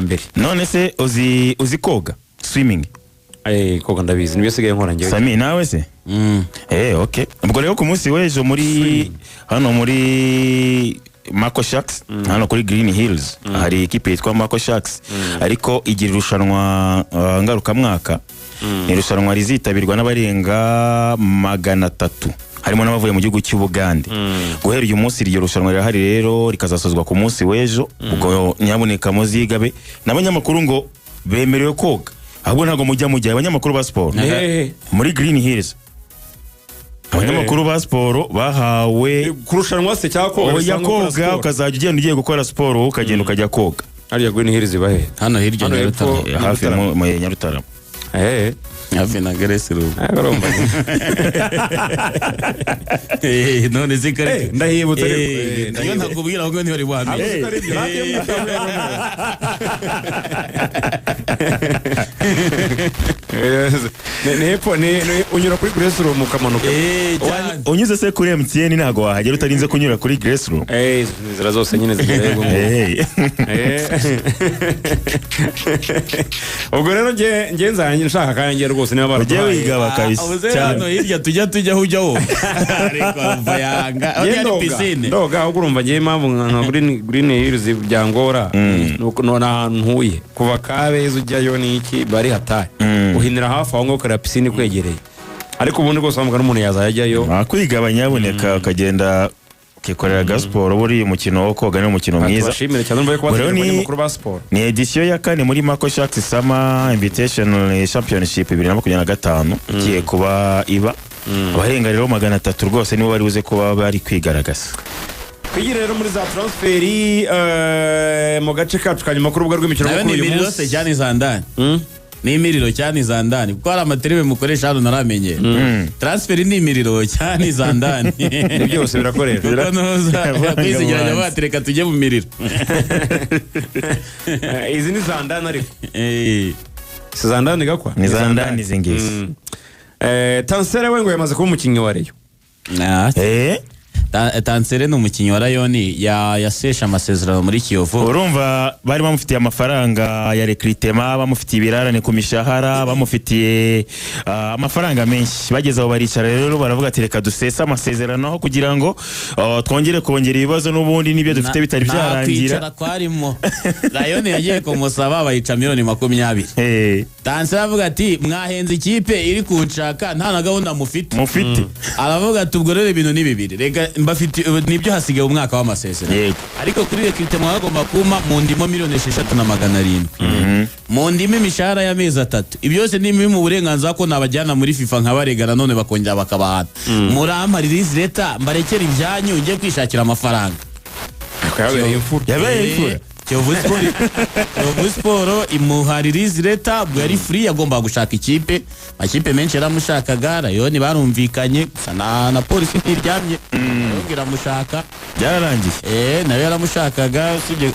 Mbere. None se uzi koga, swimming? Koga ndabizi, nibyo sigaye nkora njyewe. Sami, nawe se? Okay, ubwo rero ku munsi w'ejo muri hano muri Mako Sharks, hano kuri Green Hills, hari ikipe yitwa Mako Sharks, ariko igira irushanwa ngarukamwaka. Ni irushanwa rizitabirwa n'abarenga 300, harimo n'abavuye mu gihugu cy'Ubugande. Guhera uyu munsi iryo rushanwa rirahari rero, rikazasozwa ku munsi w'ejo. Ubwo nyabuneka muzigabe n'abanyamakuru ngo bemerewe koga, ahubwo ntabwo mujya abanyamakuru ba siporo. Ni hehe? Muri Green Hills, abanyamakuru ba siporo bahawe Kurushanwa se cyangwa koga? Oya. Bisanzwe gukora Koga. siporo. Ukazajya ugenda ugiye gukora siporo, wowe ukagenda ukajya koga. Hariya Green Hills iba he? Hano hirya. Hano hepfo. Nyarutarama. Hafi mu Nyarutarama. Hafi na Grace Room. Urumva. None se kare? Ndahibutse ariko. Iyo Ndahibutse. ntakubwira ahubwo ntibari buhamenye. Ntabwo ari ibyo. Radiyo ni hepfo, unyura kuri Grace Room ukamanuka. Cyane. Unyuze se kuri MTN, ntabwo wahagera utarinze kunyura kuri Grace Room. Izo inzira zose nyine zigera yego. Ubwo rero nge nzajya nshaka akanjye rwose niba Ujye baraduhaye. wigaba kabisa. Ubu se Cyane. hano hirya tujya ujya wowe, ariko yanga aho Nge ari ndoga, pisine. Ndoga, ahubwo urumva ngewe impamvu nka Green Hills byangora nuko ni ahantu ntuye. Kuva Kabeza ujyayo ni iki, bari hatari, uhinira hafi aho ngaho ukareba pisine ikwegereye, ariko ubundi rwose wamuga n'umuntu yazajya ajyayo. Wakwigaba nyabuneka, ukagenda ukikorera agasiporo. Buriya umukino wo koga ni umukino mwiza. Tubashimire cyane, urumva ko Rero bategereje abanyamakuru ba siporo. Ni edisiyo ya kane muri Mako Sharks Summer Invitational Championship 2025 igiye kuba iba. Abarenga rero 300 rwose nibo bari buze kuba bari kwigaragaza. Twigire rero muri za transfer mu gace kacu ka nyuma k'urubuga rw'imikino Nayo kuri ni uyu imiriro se munsi. cyane izandani? Ni imiriro cyane izandani, kuko hari amaterebe mukoresha hano naramenyera. Transfer ni imiriro cyane izandani? Ni byose birakoreshwa. Kuko nuza kwizigeranya batereka tujye mu miriro. Izi ni zandani ariko. Si zandani gakwa? Ni zandani izi ngizi. Tansere we ngo yamaze kuba umukinnyi wa Rayon. Tansere ni umukinnyi wa Rayon, yaseshe amasezerano muri Kiyovu. Urumva bari bamufitiye amafaranga ya recrutement, bamufitiye ibirarane ku mishahara, bamufitiye amafaranga menshi. Bageze aho baricara rero baravuga ati: "Reka dusese amasezerano aho kugira ngo twongere kongera ibibazo n'ubundi n'ibyo dufite bitari Nta byarangira." kwicara kwarimo. Rayon yagiye kumusaba bayica miliyoni 20. Tansere avuga ati: "Mwahenze ikipe iri kunshaka, nta na gahunda mufite." Mufite. Aravuga ati: "Ubwo rero ibintu ni bibiri, reka mbafite nibyo, hasigaye umwaka w'amasezerano, ariko kuri recrutement mwagomba kumpa mu ndimo miliyoni 6 na 700, mu ndimo imishahara y'amezi 3. Ibyo byose ni bimwe mu burenganzira ko nabajyana muri FIFA nkabarega nanone bakongera bakabahana. Murampa release letter, mbarekere ibyanyu njye kwishakira amafaranga." Yabereye imfura. Yabaye imfura. Kiyovu Sport imuha release letter, ubwo yari free, yagombaga gushaka ikipe. Amakipe menshi yaramushakaga. Rayon barumvikanye gusa na Polisi ntiryamye, iramushaka. Byararangiye. Nayo yaramushakaga usibye.